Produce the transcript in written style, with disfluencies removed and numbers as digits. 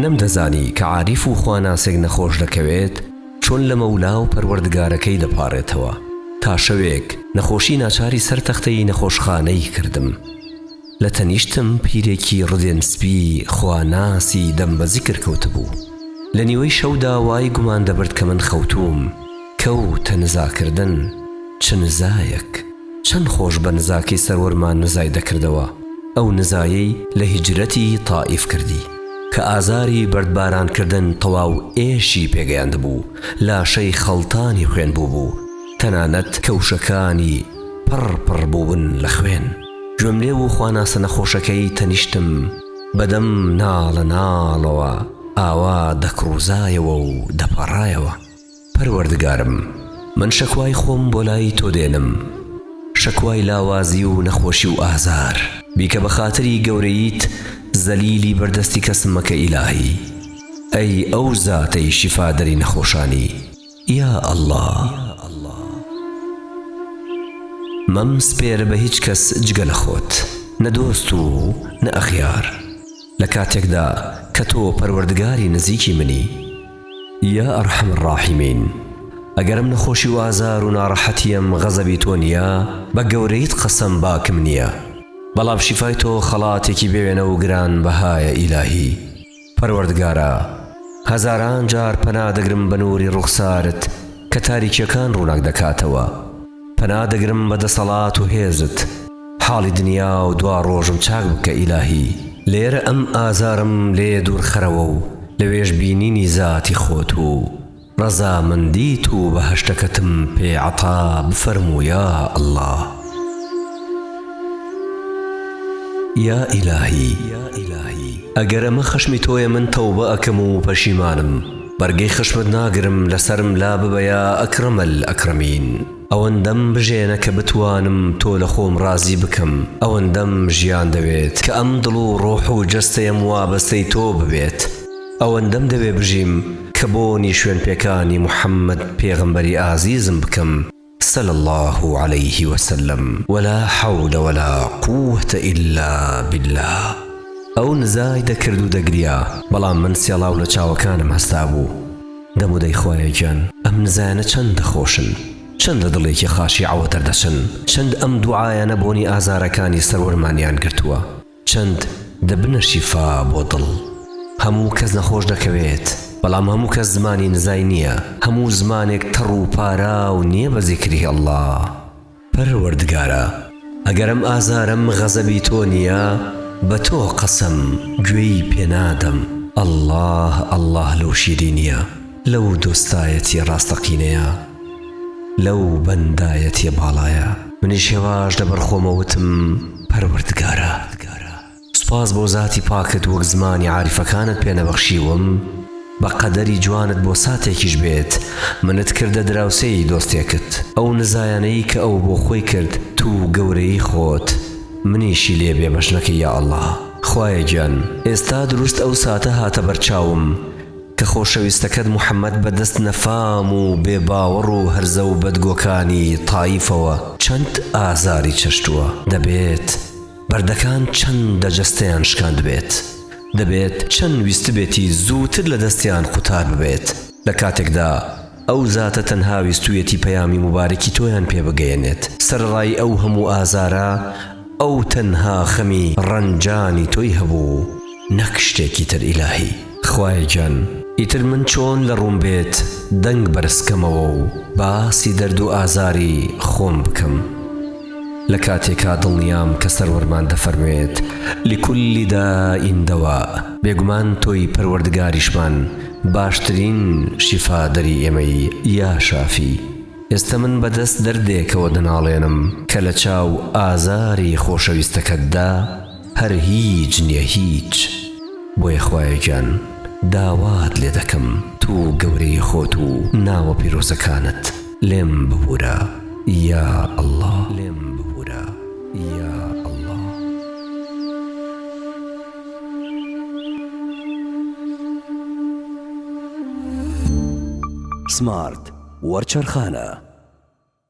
نەمدەزانی کە عاریف و خواناسێک نەخۆش دەکەوێت چۆن لە مەولا و پەروەردگارەکەی دەپاڕێتەوە، تا شەوێک نەخۆشی ناچاری سەر تەختەی نەخۆشخانەی کردم. لە تەنیشتم پیرێکی ڕدێن سپی خواناسی دەم بە زیکر کەوتبوو. لە نیوەی شەودا وای گومان دەبرد کە من خەوتووم، کەوتە نزاکردن. چ نزایەک! چەند خۆش بە نزاکەی سەروەرمان نزای دەکردەوە، ئەو نزایەی لە هیجرەتی تائیف کردی، کە ئازاری بەردبارانکردن تەواو ئێشی پێگەیاندبوو، لاشەی خەڵتانی خوێن بووبوو، تەنانەت کەوشەکانی پڕ پڕ بووبن لە خوێن. گوێم لێ بوو خواناسە نەخۆشەکەی تەنیشتم بەدەم ناڵە ناڵەوە ئاوا دەکڕوزایەوە و دەپاڕایەوە. پەروەردگارم من شەکوای خۆم بۆ لای تۆ دێنم، شەکوای لاوازی و نەخۆشی و ئازار، بیکە بە خاتری گەورەییت زەلیلی بەردەستی کەسم مەکە ئیلاهی، ئەی ئەو زاتەی شیفادەری نەخۆشانی، یا اللە. مەم سپێرە بە هیچ کەس جگە لە خۆت، نە دۆست و نە ئەغیار، لە کاتێکدا کە تۆ پەروەردگاری نزیکی منی. یا ارحم الراحمین ئەگەر ئەم نەخۆشی و ئازار و ناڕەحەتیەم غەزەبی تۆ نیە بە گەورەیت قەسەم باکم نیە بەڵام شیفای تۆ خەڵاتێکی بێوێنە و گران بەهایە ئیلاهی پەروەردگارا هەزاران جار پەنا دەگرم بە نوری ڕوخسارت کە تاریکیەکان ڕووناک دەکاتەوە پەنا دەگرم بە دەسەڵات و هێزت حاڵی دنیا و دوا ڕۆژم چاک بکە ئیلاهی لێرە ئەم ئازارم لێ دوور خەرەوە و لەوێش بینینی زاتی خۆت و ڕەزامەندیت و بەهەشتەکەتم پێ عەتا بفەرموو یا اللە یا ئیلاهی ئەگەر ئەمە خەشمی تۆیە من تەوبە ئەکەم و پەشیمانم بەرگەی خەشمت ناگرم لەسەرم لاببە یا اکرم الاکرمین. ئەوەندەم بژێنە کە بتوانم تۆ لە خۆم ڕازی بکەم، ئەوەندەم ژیان دەوێت کە ئەم دڵ و ڕۆح و جەستەیەم وابەستەی تۆ ببێت، ئەوەندەم دەوێ بژیم کە بۆنی شوێنپێکانی محمد پێغەمبەری ئازیزم بکەم صلی اللە علیه وسلم ولا حول ولا قوة الا باللە. ئەو نزای دەکرد و دەگریا، بەڵام من سێڵاو لە چاوەکانم هەستابوو. دەم و دەی خوایە گیان ئەم نزایانە چەندە خۆشن چەند لە دڵێکی خاشیعەوە دەردەچن چەند ئەم دوعایانە بۆنی ئازارەکانی سەروەرمانیان گرتووە چەند دەبنە شیفا بۆ دڵ هەموو کەس نەخۆش دەکەوێت بەڵام هەموو کەس زمانی نزای نییە هەموو زمانێک تەڕ و پاراو نییە بە زیکری اللە. پەروەردگارا ئەگەر ئەم ئازارەم غەزەبی تۆ نیە بە تۆ قەسەم گوێی پێ نادەم اللە اللە لەو شیرینیە لەو دۆستایەتیە ڕاستەقینەیە لەو بەندایەتیە باڵایە منیش هێواش لەبەر خۆمە وتم پەروەردگارا. سوپاس بۆ زاتی پاکت وەک زمانی عاریفەکانت پێ نەبەخشیوم بە قەدەری جوانت بۆ ساتێکیش بێت منت کردە دراوسێی دۆستێکت ئەو نزایانەی کە ئەو بۆ خۆی کرد تو گەورەی خۆت منیشی لێ بێ بەش نەکەی یا اللە خوایە گیان ئێستا دروست ئەو ساتە هاتە بەر چاوم کە خۆشەویستەکەت محمد بە دەست نەفام و بێ باوەڕ و هەرزە و بەدگۆکانی تایفەوە چەند ئازاری چەشتووە دەبێت بەردەکان چەندە جەستەیان شکاندبێت، دەبێت چەند ویستبێتی زووتر لە دەستیان قوتار ببێت، لە کاتێکدا ئەو زاتە تەنها ویستوویەتی پەیامی موبارەکی تۆیان پێ بگەیەنێت، سەرەڕای ئەو هەموو ئازارە ئەو تەنها خەمی ڕەنجانی تۆی هەبوو نەک شتێکی تر ئیلاهی. خوایە گیان ئیتر من چۆن لە ڕووم بێت دەنگ بەرز کەمەوە و باسی دەرد و ئازاری خۆم بکەم؟ لە کاتێکا دڵنیام کە سەروەرمان دەفەرموێت، لکل داء دواء، بێگومان تۆی پەروەردگاریشمان باشترین شیفادەری ئێمەی یا شافی، ئێستە من بە دەست دەردێکەوە دەناڵێنم کە لە چاو ئازاری خۆشەویستەکەتدا هەر هیچ نیە هیچ، بۆیە خوایە گیان داوات لێ دەکەم تو گەورەی خۆت و ناوە پیرۆزەکانت لێم ببورە یا اللە لێم ببورە یا اللە. سمارت وەرچەرخانە.